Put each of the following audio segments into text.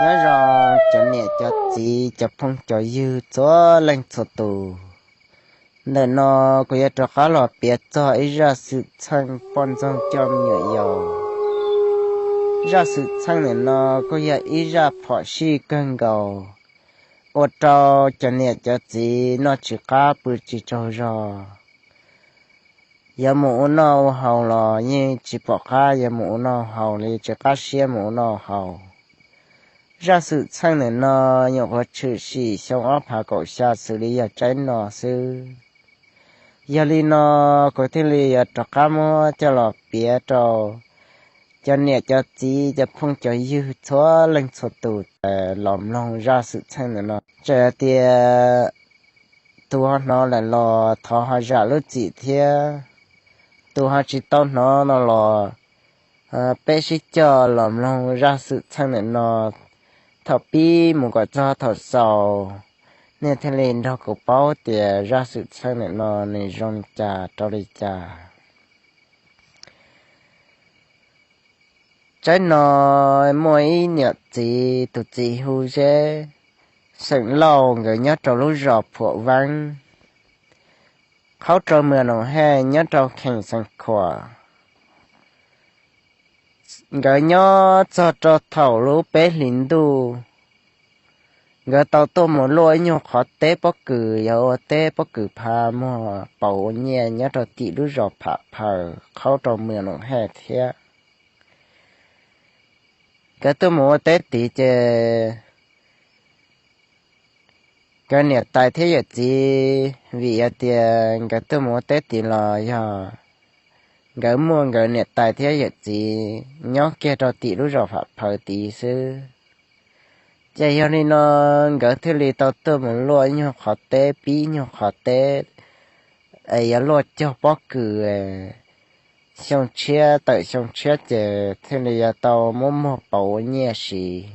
Nyob zoo cov niam cov txiv cov phooj cov ywg txhua leej txhua tus. Ntawm no kuv yuav rov qab los piav txog ib zaj xwm txheej poj ntxoog coj me nyuam yaus. Zaj xwm txheej ntawm no kuj yog ib zaj phom sij kawg nkaus, ua rau cov niam cov txiv noj tsis qab pw tsis tsaug zog. Yuav mus ua noj ua haus los yeej tsis pom qab yuav mus ua noj haus li, tsis qab siab mus ua noj haus. Zaj xwm txheej ntawm no nyuam qhuav tshwm sim xyoo ob phav kaum xya xws li yog tsaib no xwb. Yog li no kuv thiaj li yuav rov qab muab coj los piav rau cov niam cov txiv cov phooj cov ywg txhua leej txhua tus los mloog zaj xwm txheej ntawm no. Txawm tias tus ho hnov lawm los thov ho zam lub txim thiab, tus ho tsis tau hnov no los peb sib coj los mloog zaj xwm txheej ntawm no. Thaum pib mus kom txog thaum xaus, nej thiaj li nrog kuv paub tias zaj xwm txheej ntawm no nws zoo li cas rau li cas. Tsaib no muaj ib niam txiv, tus txiv hu Zeb, xeem Lauj, nkawd nyob rau lub zos Phuam Veeb, qhaub rau Mws Noom Hej, nyob rau kheem Xeev Khuam. Nkawd nyob txog rau thaum lub peb hlis ntuj, nkawd tau tuaj mus luaj ib nyuag qhov teb pob kws, yog ua teb pob kws phav muag pauv ua nyiaj nyob rau tim lub zos Pham Phaws qhaub rau Mws Noom Hej thiab. Nkawd tuaj mus ua teb tid ces nkawd niam tais thiab yawm txiv, vim yog tias nkawd tuaj mus ua teb tid los yog nkawd muaj nkawd niam tais thiab yawm txiv nyob kiag rau tim lub zos Pham Phaws tid xwb. Ces yog li no nkawd thiaj li tau tuaj mus luaj ib nyuag qhov teb, pib ib nyuag qhov teb, es yuav luaj cog pob kws, xyoo tshiab tawm xyoo tshiab ces thiaj li yuav tau muab muag pauv ua nyiaj siv.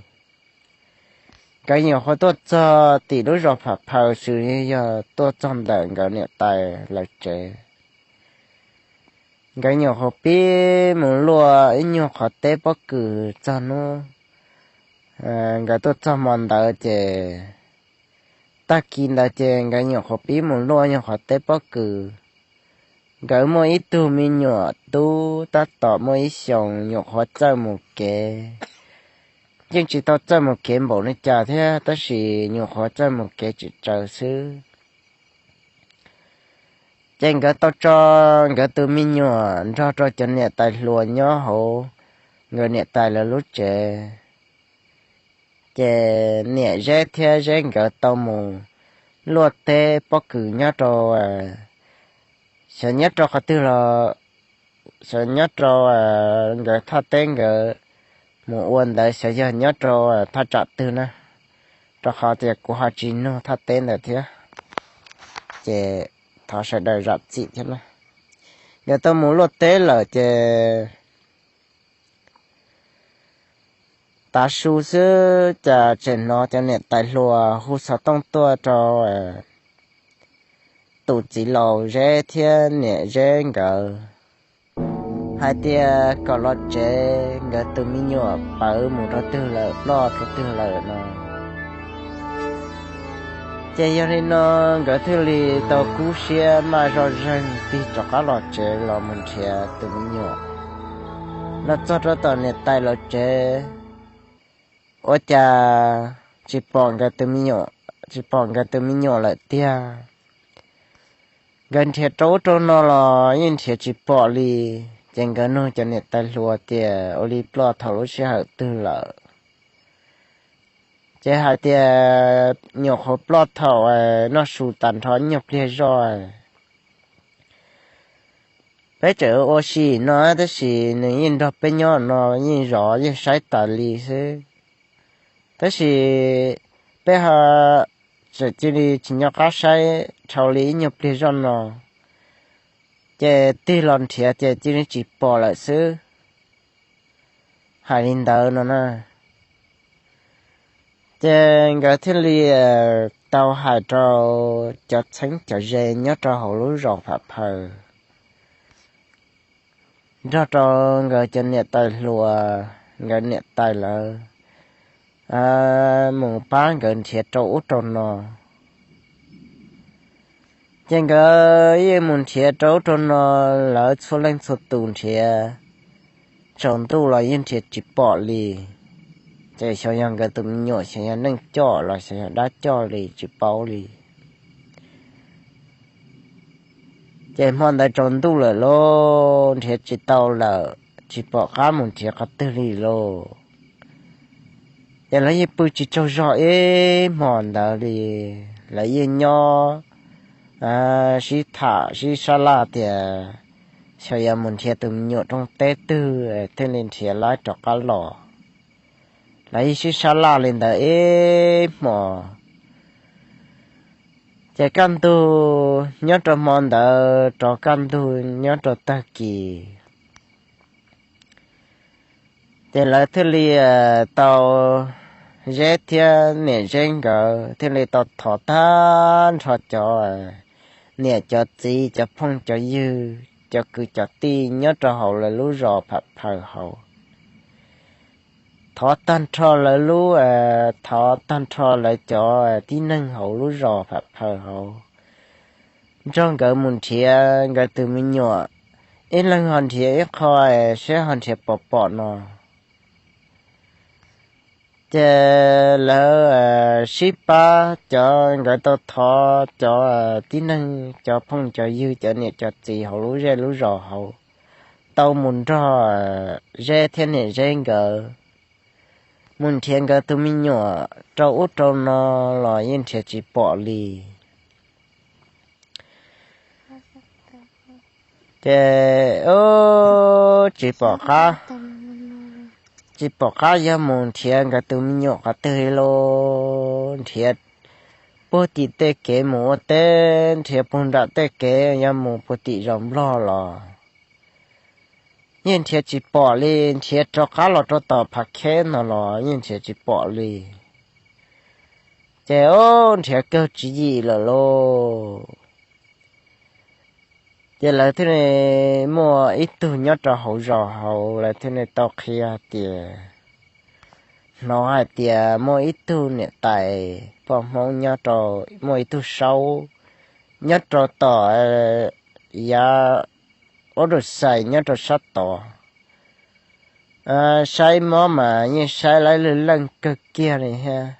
Nkawd nyuam qhuav tuaj txog tim lub zos Pham Phaws xws li yog tuaj txog ntawm nkawd niam tais lawv tsev. Nkawd nyuam qhuav pib mus luaj ib nyuag qhov teb pob kws txog hnub, nkawd tuaj txog hmo ntawd ces tag kis ntawd ces nkawd nyuam qhuav pib mus luaj nyuag qhov teb pob kws. Nkawd muaj ib tug me nyuam tub tab tom muaj ib xyoos, nyuam qhuav txawj mus kev, yeej tsis tau txawj mus kev npaum li cas thiab, tab sis nyuam qhuav txawj mus kev tsis tsawv xwb. Ces nkawd tau tso nkawd tus me nyuam nrog rau cov niam tais hluas nyob hauv nkawd niam tais lawv lub tsev. Ces niam Zeb thiab Zeb nkawd tau mus luaj teb pob kws nyob rau, xyov nyob rau qhov twg los, xyov nyob rau nkawd thaj teb nkawd mus ua ntawd xyov yog nyob rau thaj tsam twg na, rau qhov tias kuv ho tsis nug thaj teb ntawd thiab, ces thov sawv daws zam txim thiab na. Nkawd tau mus luaj teb lawm ces tav su xwb cas tseem hnov cov niam tais hluas hu xov tooj tuaj rau tus txiv laus Zeb thiab niam Zeb nkawd hais tias kom los tsev, nkawd tus me nyuam pawv mus rau twg lawm, ploj rau twg lawm no. Ces yog li no nkawd thiaj li tau kub siab maj zog zeeg tig rov qab los tsev los mus nrhiav tus me nyuam. Los txog rau tom niam tais lawv tsev, ua cas tsis pom nkawd tus me nyuam, tsis pom nkawd tus me nyuam lawm tiag. Nkawd nrhiav rau ub rau no los yeej nrhiav tsis pom li. Ces nkawd nug cov niam tais hluas tias ua li ploj thaum lub sij hawm twg lawm. Ces hais tias nyuam qhuav ploj thaum noj su tag nrho ib nyuag pliag zoj. Peb tseem ua si no tab sis nws yeej nrog peb nyob no, yeej zov yeej saib tas li xwb. Tab sis peb ho tseem cia li tsis nco qab saib dhau li ib nyuag pliag zoj no, ces tig los nrhiav ces cia li tsis pom lawm xwb. Hais li ntawd no na, ces nkawd thiaj li tau hais rau cov txheeb cov ze nyob rau hauv lub zos Pham Phaws, nrog rau nkawd cov niam tais hluas, nkawd niam tais lawv mus pab nkawd nrhiav rau ub rau no. Ces nkawd yeej mus nrhiav rau ub rau no, lawv txhua leej txhua tus nrhiav tsaus ntuj los yeej nrhiav tsis pom li. Ces xyov yog nkawd tus me nyuam, xyov yog neeg coj los xyov yog dab coj li tsis paub li. Ces hmo ntawd tsaus ntuj lawm lauj, nrhiav tsis tau lawm, tsis pom qab mus nrhiav qhov twg li lauj. Ces lawv yeej pw tsis tsaug zog ib hmos ntawd li. Lawv yeej nyob sib tham sib sab laj tias xyov yuav mus nrhiav tus me nyuam rooj teb twg thiaj li nrhiav laib rov qab los. Lawv yeej sib sab laj li ntawd ib hmos. Ces kaj ntug nyob rau hmo ntawd rov kaj ntug nyob rau tag kis, ces lawv thiaj li tau, Zeb thiab niam Zeb nkawd thiaj li tau thov tag nrho cov niam cov txiv, cov phooj cov ywg, cov kwv cov tij nyob rau hauv lawv lub zos Pham Phaws hauv. Thov tag nrho lawv lub, thov tag nrho lawv cov tib neeg hauv lub zos Pham Phaws hauv, nrog nkawd mus nrhiav nkawd tus me nyuam, ib leeg ho nrhiav ib qho, seb ho nrhiav puas pom no. Ces lawv sib pab, cov nkawd tau thov cov tib neeg, cov phooj cov ywg, cov niam cov txiv hauv lub zej lub zos hauv, tau mus nrog Zeb thiab niam Zeb nkawd mus nrhiav nkawd tus me nyuam rau ub rau no los yeej nrhiav tsis pom li. Ces tsis pom qab, tsis pom qab yog mus nrhiav nkawd tus me nyuam qhov twg li lauj. Nrhiav puag tim tej kev mus ua teb, nrhiav puag nram tej kev yog mus puag tim zos Nplog los yeej nrhiav tsis pom li, nrhiav rov qab los rau tom Phav Kheb no los yeej nrhiav tsis pom li. Ces o, nrhiav kawg tswv yim lawm lauj. Ces lawv thiaj li, muaj ib tug nyob rau hauv zos hauv, lawv thiaj li tau qhia hais tias, hnov hais tias muaj ib tug niam tais poj Hmoob nyob rau, muaj ib tug saub nyob rau tom yav ub rau xais nyob rau sab tod. Saib mob mas yeej saib laib lwj leej kawg kiag li thiab.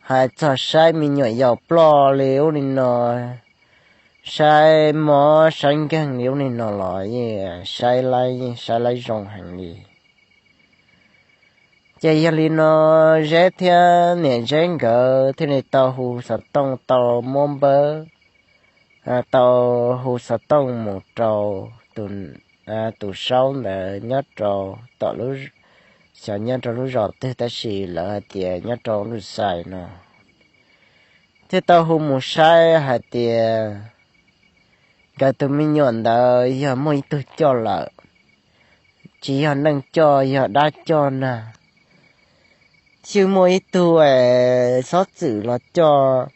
Hais txog saib me nyuam yaus ploj li ub li no, saib mob saib nkeeg li ub li no los yeej saib laib, yeej saib laib zoo heev li. Ces yog li no, Zeb thiab niam Zeb nkawd thiaj li tau hu xov tooj tau muab npawb, tau hu xov tooj mus rau tus saub ntawd nyob rau tom lub, xyov nyob rau lub zos twg tab sis lawv hais tias nyob rau lub xais no. Thiaj tau hu mus saib hais tias nkawd tus me nyuam ntawd yog muaj ib tug coj lawm, tsis yog neeg coj, yog dab coj na. Xyov muaj ib tug xob txwm los coj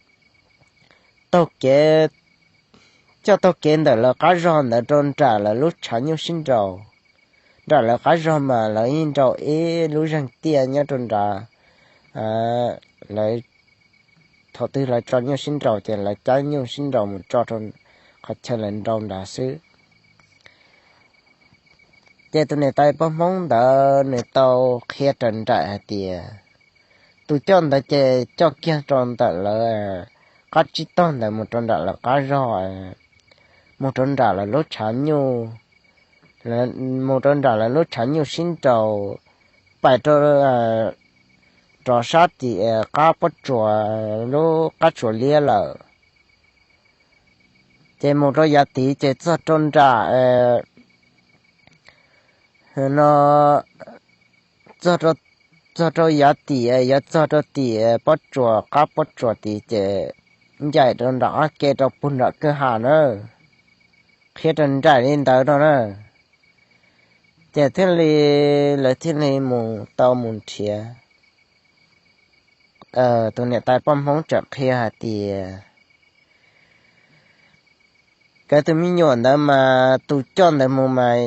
taug kev, coj taug kev ntawm lawv qab zog ntawd rau nram lawv lub tshav nyuj sib nraus. Nram lawv qab zog mas lawv yeej nraus ib lub zeeg tiaj nyob rau nrad. Lawv, thaum twg lawv tso nyuj sib nraus ces lawv cab nyuj sib nraus mus tso rau qhov chaw lawv nraus nrad xwb. Ces tus niam tais poj Hmoob ntawd nws tau qhia raws nraim hais tias tus coj ntawd ces coj kiag rau ntawm lawv qab tsib taug ntawd mus rau nram lawv qab zog, mus rau nram lawv lub tshav nyuj, mus rau nram lawv lub tshav nyuj sib nraus, pais rau, rov sab tim qab pob tsuas, lub qab tsuas liab lawm. Ces mus rau yav tid ces txog rau nram no, txog rau yav tim, yuav txog rau tim pob tsuas, qab pob tsuas tid ces ncaim rau nram qab ke rau puag nram kwj ha na. Qhia raws nraim li ntawd no na. Ces thiaj li, lawv thiaj li mus tau mus nrhiav. Tus niam tais poj Hmoob txawm qhia hais tias nkawd tus me nyuam ntawd mas tus coj ntawd mus mas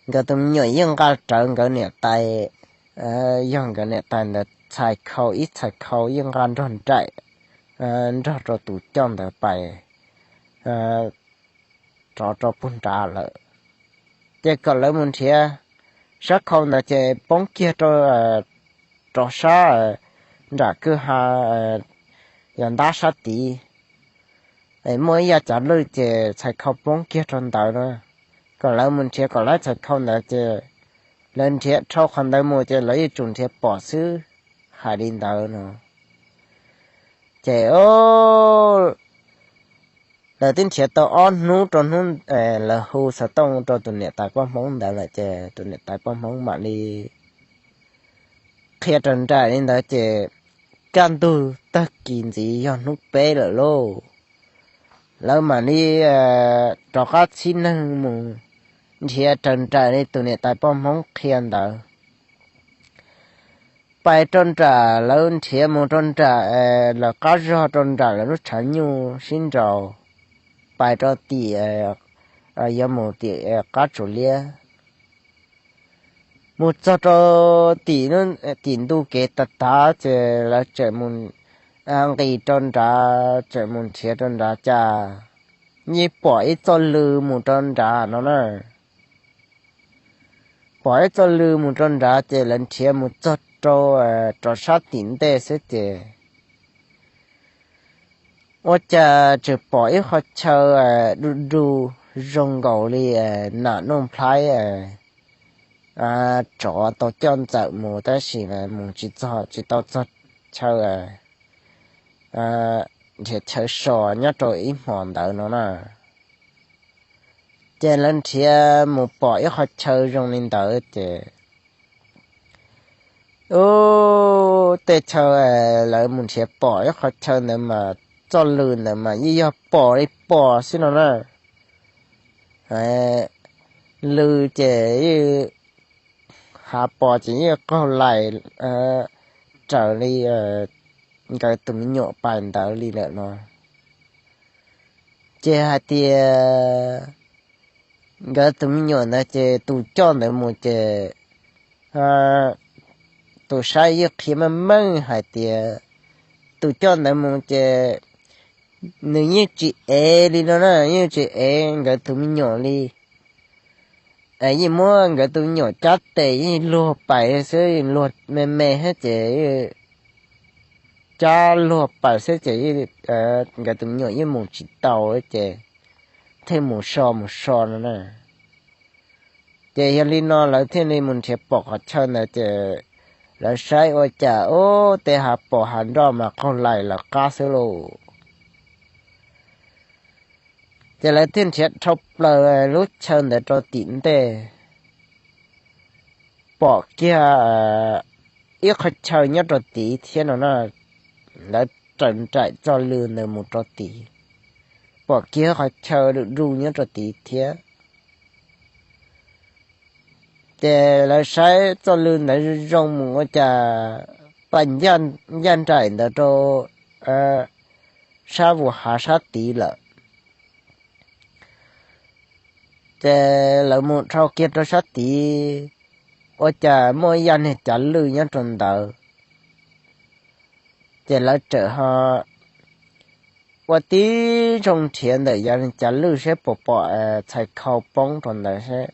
nkawd tus me nyuam yeej nqa rawv nkawd niam tais yog nkawd niam tais ntawd txhais khau ib txhais khau yeej nqa nrog nraim nrog rau tus coj ntawd pais rov rau puag nrad lawm. Ces kom lawv mus nrhiav sab khau ntawd ces poob kiag rau rov sab nram kwj ha yog ntab sab tid, muaj ib yav cav lwj ces txhais khau poob kiag rau ntawd na. Kom lawv mus nrhiav kom lawv txhais khau ntawd ces lawv nrhiav dhau qhov ntawd mus ces lawv yuav tsum nrhiav pom xwb, hais li ntawd no. Ces lawv twb nrhiav tau ob hnub rau hnub, lawv hu xov tooj rau tus niam tais poj Hmoob ntawd lawm ces tus niam tais poj Hmoob mam li qhia raws nraim li ntawd ces kaj ntug tag kis ntxiv yog hnub peb lawm lauj. Lawv mam li rov qab txhib neeg mus nrhiav raws nraim li tus niam tais poj Hmoob qhia ntawd. Pais rau nram, lawv nrhiav mus rau nram lawv qab zog, rau nram lawv lub tshav nyuj sib nraus, pais rau tim yuav mus tim qab tsuas liab. Mus txog rau tim, tim ntu kev tav tav ces lawv tseem mus nqis rau nrad, tseem mus nrhiav rau nrad cas yeej pom ib txoj lw mus rau nrad no na. Pom ib txoj lw mus rau nrad ces lawv nrhiav mus txog rau rov sab tim ntej xwb ces ua cas tseem pom ib qho chaw du du zoo nkaus li nam Nuj Nplhaib tsov tau coj ntxawm mus tab sis mus tsis txog, tsis tau txog chaw nrhiav chaw so nyob rau ib hmos ntawd no na. Ces lawv nrhiav mus pom ib qho chaw zoo li ntawd ces ub, tej chaw lawv mus nrhiav pom ib qho chaw ntawd mas txoj lw ntawd mas yeej yog pom li pom xwb no na. Lw ces yeej hav pos ces yeej qaug lais raws li nkawd tus me nyuam pais ntawd li lawm no. Ces hais tias nkawd tus me nyuam ntawd ces tus coj ntawd mus ces tus saib yeej qhia meej meej hais tias tus coj ntawd mus ces nws yeej tsis ev li no na, yeej tsis ev nkawd tus me nyuam li. Yeej muab nkawd tus me nyuam cab tes yeej luag pais xwb, luag me me thiab ces cab luag pais xwb ces nkawd tus me nyuam yeej mus tsis tau ces thiaj mus so mus so no na. Ces yog li no lawv thiaj li mus nrhiav pom qhov chaw ntawd ces lawv saib ua cas ub, tej hav pos hav nroj mas qaug lais lawv qab xwb lauj. Ces lawv thiaj nrhiav dhau plaws lub chaw ntawd rau tim ntej, pom kiag ib qho chaw nyob rau tid thiab no na. Lawv raws nraim txoj lw ntawd mus rau tid, pom kiag qhov chaw du du nyob rau tid thiab. Ces lawv saib txoj lw ntawd zoo mus ua cas pais ncaj nraim ntawd rau sab vus hav sab tid lawm. Ces lawv mus dhau kiag rau sab tid, ua cas muaj ib yav niag cav lwj nyob rau ntawd. Ces lawv txawm ho ua tib zoo nrhiav ntawm yav niag cav lwj seb puas pom txhais khau poob rau ntawd,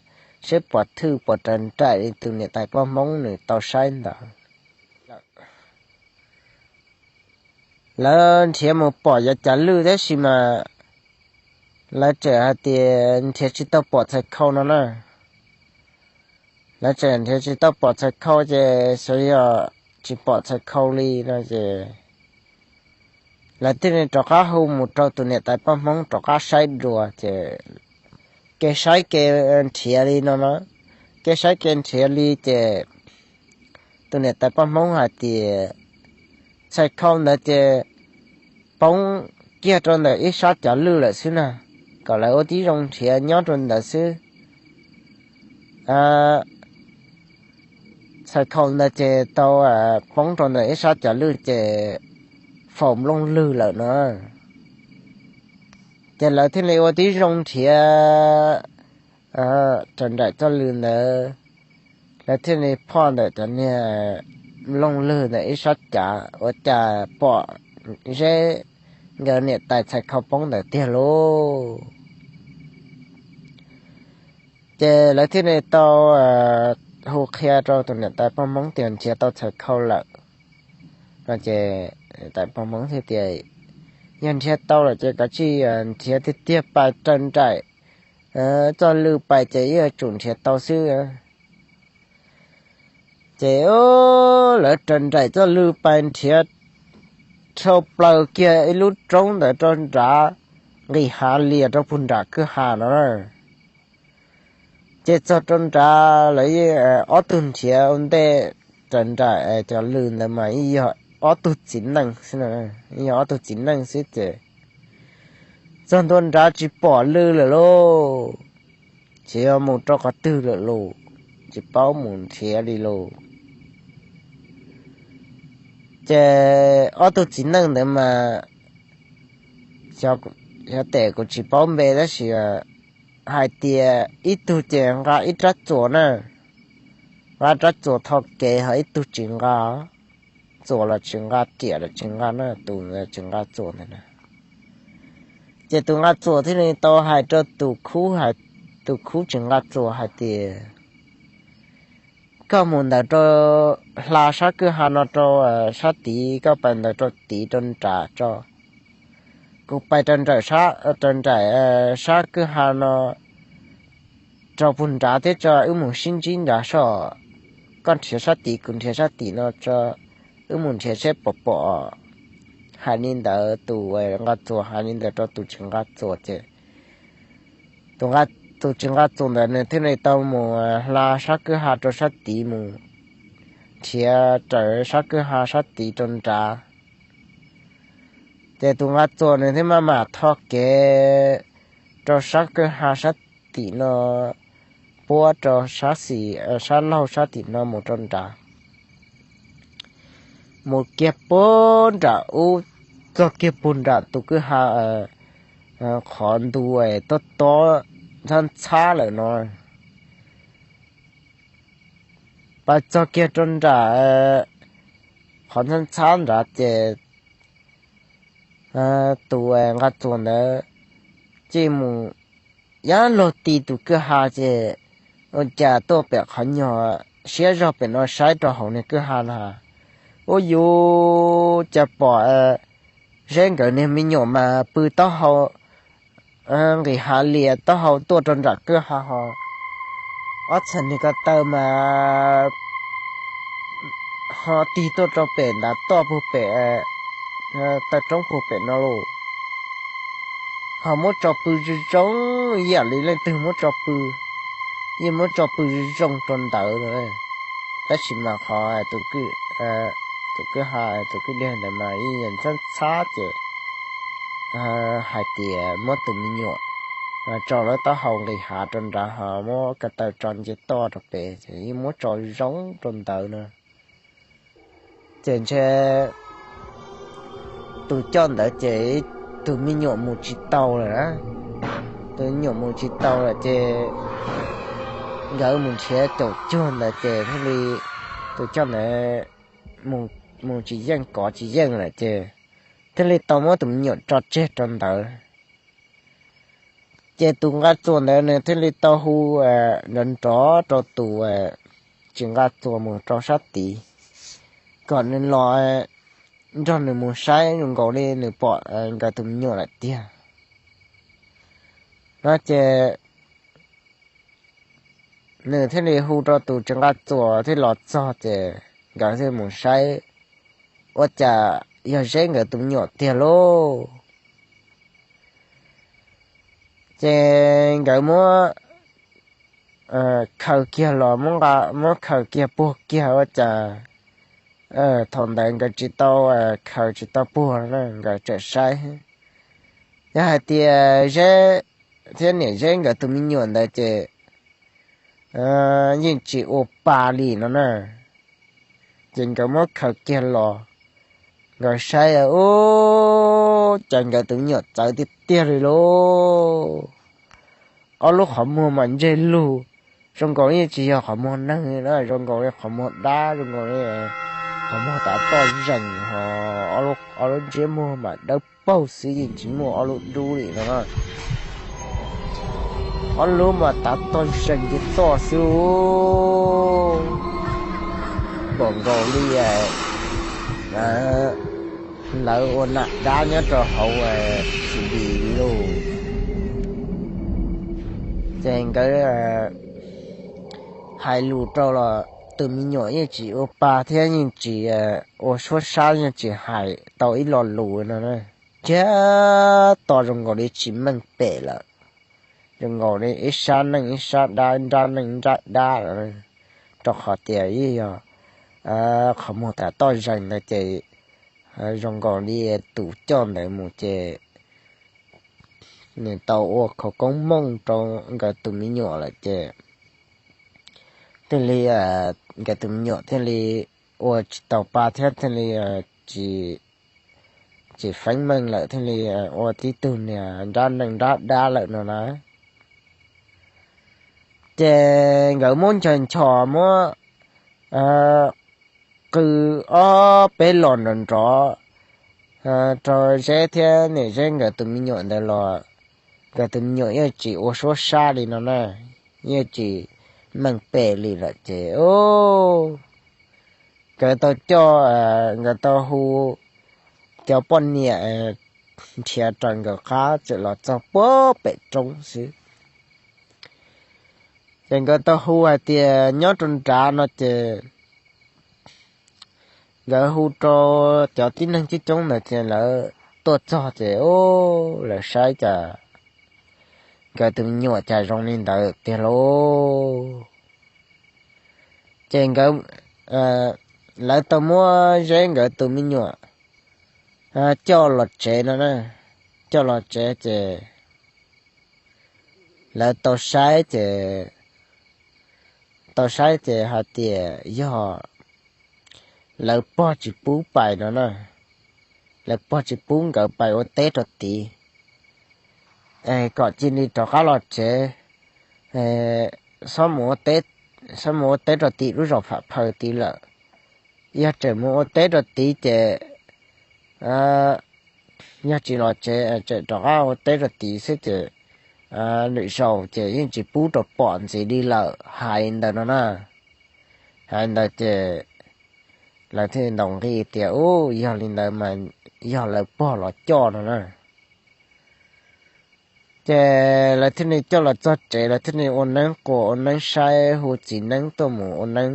seb puas thwj puas raws nraim li tus niam tais poj Hmoob nws tau saib ntawd. Lawv nrhiav mus pom yav cav lwj tab sis mas lawv txawm hais tias nrhiav tsis tau pom txhais khau no na. Lawv txawm nrhiav tsis tau pom txhais khau ces xyov yog tsis pom txhais khau li no ces lawv thiaj li rov qab hu mus rau tus niam tais poj Hmoob rov qab saib dua ces kev saib kev nrhiav li no na, kev saib kev nrhiav li ces tus niam tais poj Hmoob hais tias txhais khau ntawd ces poob kiag rau ntawm ib sab cav lwj lawm xwb na, kom lawv ua tib zoo nrhiav nyob rau ntawd xwb. Txhais khau ntawd ces tau poob rau ntawm ib sab cav lwj ces faus nplooj lwg lawm no. Ces lawv thiaj li ua tib zoo nrhiav raws nraim txoj lw ntawd, lawv thiaj li phoj ntawm cov niag looj lwg ntawm ib sab cav ua cas pom Zeb nkawd niam tais txhais khau poob ntawd tiag lauj. Ces lawv thiaj li tau hu qhia rau tus niam tais poj Hmoob tias nrhiav tau txhais khau lawm no. Ces niam tais poj Hmoob thiaj tias, yog nrhiav tau lawm ces kav tsij nrhiav tiag tiag, pais raws nraim txoj lw pais ces yuav tsum nrhiav tau xwb. Ces lawv raws nraim txoj lw pais nrhiav, rhau plaws kiag ib lub roob ntawd rau nrad, nqis hav lias rau puag nram kwj ha no na. Ces txog rau nrad lawv ob tug nrhiav ua ntej, raws nraim cov lw ntawd mas yog ob tug txiv neej xwb, yog ob tug txiv neej xwb ces txog ntua nrad tsis pom lw lawm lauj, tsis yog mus rau qhov twg lawm lauj, tsis paub mus nrhiav li lauj. Ces ob tug txiv neej ntawd mas xyov tes kuv tsis paub npe tab sis hais tias ib tug ces nqa ib rab txuas na, nqa rab txuas tho kev, ho ib tug tsis nqa txuas los tsis nqa, riam los tsis nqa na, tus tsis nqa txuas ntawd na. Ces tus nqa txuas thiaj li tau hais rau tus khub, tus khub tsis nqa txuas hais tias, koj mus ntawm rau hla sab kwj ha no rau sab tid, koj pais ntawm rau tid rau nrad tso, kuv pais raws nraim sab kwj ha no rau puag nrad thiab tso, wb mus sib ntsib nrad soj, koj nrhiav sab tid kuv nrhiav sab tim no tso, wb mus nrhiav seb puas pom. Hais li ntawd, tus nqa txuas hais li ntawd rau tus tsis nqa txuas ces tus tsis nqa txuas ntawd nws thiaj li tau mus hla sab kwj ha rau sab tid, mus nrhiav raws sab kwj ha sab tid rau nrad. Ces tus nqa txuas nws thiaj maj mam tho kev rau sab kwj ha sab tim no, puab rau sab xis sab laug sab tim no mus rau nrad. Mus kiag puag nram ub, txog kiag puag nram tus kwj ha qhov ntu tob tob ntxhab ntxhab lawm no. Pais txog kiag rau nram qhov ntxhab ntxhab nrad ces tus nqa txuas ntawd cia mus yab laug ti tus kwj ha ces ua cas tuaj pem qhov nyuag siab zog pem no saib rau hauv niag kwj ha na, ua yuv cas pom Zeb nkawd niag me nyuam mas pw taub hau nqis hav lias taub hau tuaj rau nram kwj ha ho ob txhais niag ko taw mas ho tig tuaj rau pem ntav toj puag pem taw roob puag pem no lauj. Ho muab tso pw zoo zoo ib yam li leej twg muab tso pw, yeej muab tso pw zoo zoo rau ntawd. Tab sis mas qhov tus kwj ha tus kwj liag ntawd mas yeej ntxhab ntxhab ces hais tias muab tus me nyuam tso lawv taub hau nqis hav rau nrad ho muab ko taw tso nce toj rau pem ces yeej muab tso zoo rau ntawd na. Ces ntshe tus coj ntawd ces tus me nyuam mus tsis tau lawm na. Tus me nyuam mus tsis tau lawm ces nkawd mus nrhiav caum cuag ntawd ces thiaj li tus coj ntawd mus tsis yeej kov tsis yeej lawm ces thiaj li tau muab tus me nyuam tso tseg rau ntawd. Ces tus nqa txuas ntawd nws thiaj li tau hu nrov nrov rau tus tsis nqa txuas mus rau sab tid kom nws los nrog nws mus saib zoo nkaus li nws pom nkawd tus me nyuam lawm tiag no ces nws thiaj li hu rau tus tsis nqa txuas thiaj los txog ces nkawd thiaj mus saib ua cas yog Zeb nkawd tus me nyuam tiag lauj. Ces nkawd muab khaws kiag los, muab khaws kiag puag kiag ua cas thaum ntawd nkawd tsis tau khaws tsis tau puag na, nkawd tseem saib. Yog hais tias Zeb thiab niam Zeb nkawd tus me nyuam ntawd ces yeej tsis ua pa li no na. Ces nkawd muab khaws kiag los, nkawd saib ua cas nkawd tus me nyuam txawv tiag tiag li lauj. Ob lub qhov muag mas ntseg lug, Zoo nkaus li tsis yog qhov muag neeg na, zoo nkaus li qhov muag dab, zoo nkaus li qhov muag tav toj zees, ob lub ntsiab muag mas dawb paug xwb, yeej tsis muaj ob lub dub li no. Ob lub mas tav toj zees ntawm toj xwb, npaum nkaus li lawv ua nam dab nyob rau hauv TV li lauj. Ces nkawd hais lus rau los tus me nyuam yeej tsis ua pa thiab yeej tsis ua suab sab, yeej tsis hais tau ib lo lus no na. Tab tom zoo nkaus li tsis meej pem lawm, zoo nkaus li ib sab neej ib sab dab, nrab neej nrab dab lawm, rau qhov tias yeej yog qhov muag tav toj zees ntawd ces zoo nkaus li tus coj ntawd mus ces nws tau ua khov koob mooj rau nkawd tus me nyuam lawm ces thiaj li nkawd tus me nyuam thiaj li ua tsis tau pa thiab thiaj li tsis feeb meej lawm, thiaj li ua tib tug niag nrab neej nrab dab lawm no na. Ces nkawd muab nchos nchos muab qw ob peb los nrov nrov rau Zeb thiab niam Zeb nkawd tus me nyuam ntawd los nkawd tus me nyuam yeej tsis ua suab sab li no na, yeej tsis meej pem li lawm ces nkawd tau coj, nkawd tau hu cov poj niam nrhiav raws nkawd qab txawm los txog puag pem roob xwb. Ces nkawd tau hu hais tias nyob rau nrad no ces nkawd hu rau cov tib neeg coob coob ntawd ces lawv tuaj txog ces lawv saib cas nkawd tus me nyuam cas zoo li ntawd tiag lauj. Ces nkawd, lawv tau muab Zeb nkawd tus me nyuam coj los tsev no na, coj los tsev ces lawv tau saib ces, tau saib ces hais tias yog lawv pog tsis pub pais no na, lawv pog tsis pub nkawd pais ua teb rau tid, kom cia li rov qab los tsev, xob mus ua teb rau tim lub zos Pham Phaw tid lawm. Yog tseem mus ua teb rau tid ces yog tsis los tsev, tseem rov qab ua teb rau tid xwb ces lwm zaus ces yeej tsis pub rau pom ntxiv li lawm, hais ntawd no na. Hais ntawd ces lawv thiaj ntaus nqi tias, Ub, yog li ntawd mas yog lawv pog los coj no na. Ces lawv thiaj li coj los txog tsev, lawv thiaj li ua neeb quas ua neeb saib, hu txiv neeb tuaj mus ua neeb,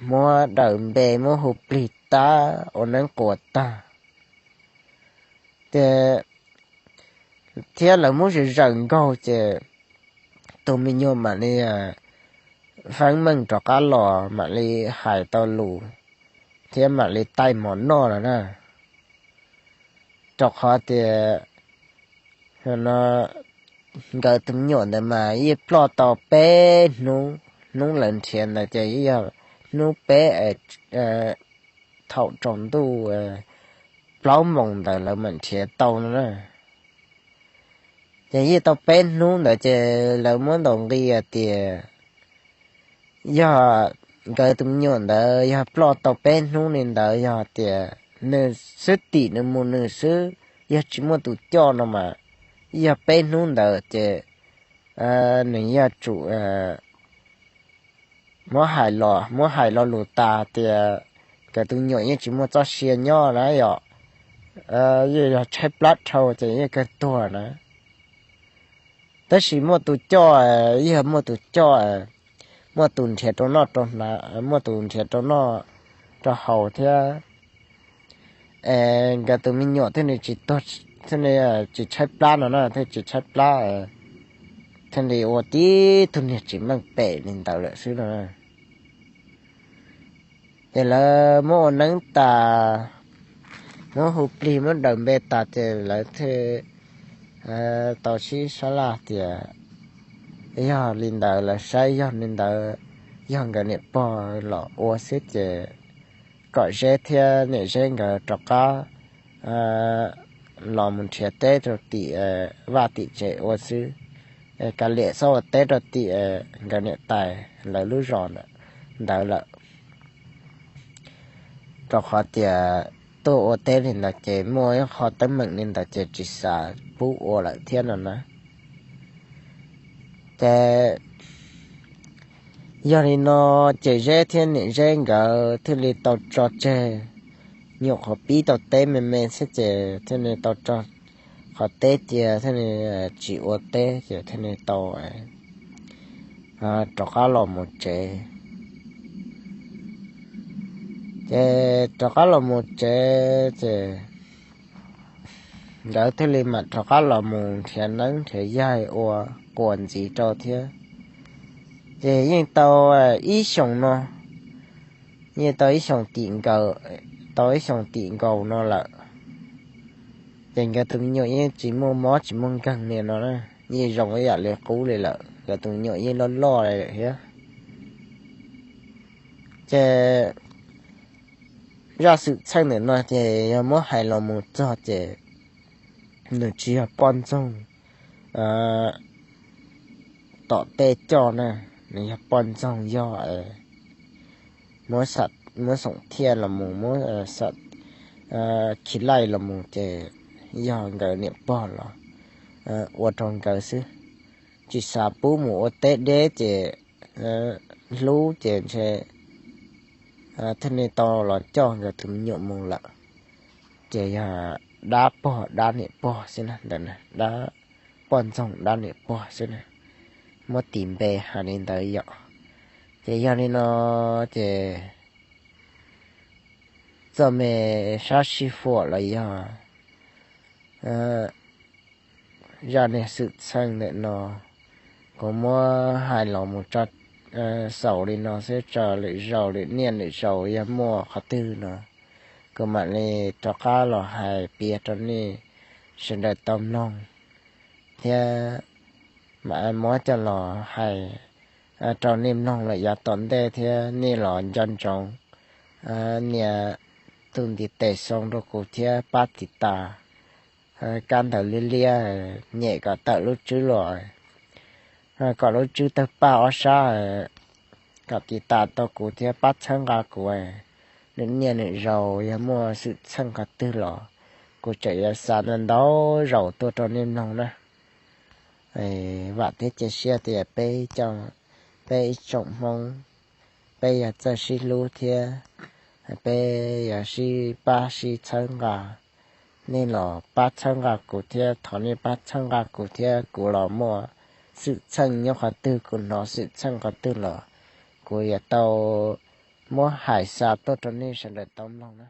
muab daws npe, muab hu plig tag, ua neeb quas tag ces, thiab lawv muab zawm zawm nkaug ces tus me nyuam mam li feeb meej rov qab los mam li hais tau lus thiab mam li taij mov noj lawm na. Rau qhov tias no nkawd tus me nyuam ntawd mas yeej ploj tau peb hnub, hnub lawv nrhiav ntawd ces yeej yog hnub peb thaum tsaus ntuj plaub moos ntawd lawv mam nrhiav tau no na. Ces yeej tau peb hnub ntawd ces lawv muab ntaus nqi tias yog nkawd tus me nyuam ntawd yog ploj tau peb hnub li ntawd, yog tias nws xwb tim nws mus nws xwb, yog tsis muaj tus coj no mas, yog peb hnub ntawd ces nws yog tsum muab hais los, muab hais lo lus tas tias nkawd tus me nyuam yeej tsis muaj txoj sia nyob na yom, yeej yog tshaib plab dhau ces yeej kawg tuag na. Tab sis muaj tus coj, yog muaj tus coj, muaj tus nrhiav rau noj rau hnav, muaj tus nrhiav rau noj rau haus thiab, nkawd tus me nyuam thiaj li tsis tuag, thiaj li tsis tshaib plab no na, thiaj tsis tshaib plab, thiaj li ua tib tug niag tsis meej pem li ntawd lawm xwb no. Ces lawv muab ua neeb tas, muab hu plig muab daws npe tas ces lawv thiaj tau sib sab laj tias yog li ntawd, lawv saib yog li ntawd, yog nkawd niam pog los ua xwb ces kom Zeb thiab niam Zeb nkawd rov qab los mus nrhiav teb rau tim vaj tim tsev ua xwb. kav liam xyov ua teb rau tim nkawd niam tais lawv lub zos ntawd lawm. Rau qhov tias tuaj ua teb li ntawd ces muaj ib qho teeb meem li ntawd ces tsis xav pub ua lawm thiab no na. Ces yog li no ces Zeb thiab niam Zeb nkawd thiaj li tau tso tseg, nyuam qhuav pib tau teb me me xwb ces thiaj li tau tso qhov teb cia thiaj li tsis ua teb ces thiaj li tau rov qab los mus tsev. Ces rov qab los mus tsev ces nkawd thiaj li mam rov qab los mus nrhiav neeb nrhiav yaig ua quas ntxiv rau thiab. Ces yeej tau ib xyoos no, yeej tau ib xyoos tim nkaus, tau ib xyoos tim nkaus no lawm. Ces nkawd tus me nyuam yeej tsis muaj mob tsis muaj nkeeg li no na, yeej zoo ib yam li qub li lawm, nkawd tus me nyuam yeej loj loj li lawm thiab. Ces zaj xwm txheej ntawm no ces yog muab hais los mus txog ces nws tsis yog poj ntxoog tom tej coj na, nws yog poj ntxoog yog muab xoom thiaj los mus, muab khiv laij los mus ces yog nkawd niam pog los ua rau nkawd xwb, tsis xav pub mus ua teb deb ces hlub ces ntshe thiaj li tau los coj nkawd tus me nyuam mus lawm. Ces yog dab pog dab niam pog xwb na, ntawm dab poj ntxoog dab niam pog xwb na, muab tis npe hais li ntawd yom. Ces yog li no ces txoj me sab sij huam los yog zaj niag xwm txheej ntawm no kuv muab hais los mus tso xaus li no xwb, tso lwm zaus lwm niaj lwm zaus yog muaj qhov twg no kuv mam li rov qab los hais piav rau nej sawv daws tau mloog thiab mam muab coj los hais rau nej mloog lawm yav tom ntej thiab nej los nco ntsoov nias tus ntiv tes xoo rau kuv thiab pab tiv tas kab ntawv liab liab, nyem kom tawm lub tswb los, kom lub tswb tawg paj ob sab, kom tiv tas tau kuv thiab pab txhawb nqa kuv. Nws niaj nws zaus yog muaj xwm txheej qhov twg los kuv tseem yuav xa ntau zaus tuaj rau nej mloog na. Vam thiab cia siab tias peb, peb ib tsoom Hmoob, peb yog txawj sib hlub thiab peb yog sib pab sib txhawb nqa. Nej los pab txhawb nqa kuv thiab, thov nej pab txhawb nqa kuv thiab kuv los muaj xwm txheej nyob qhov twg, kuv hnov xwm txheej qhov twg los kuv yuav tau muab hais xa tuaj rau nej sawv daws tau mloog na.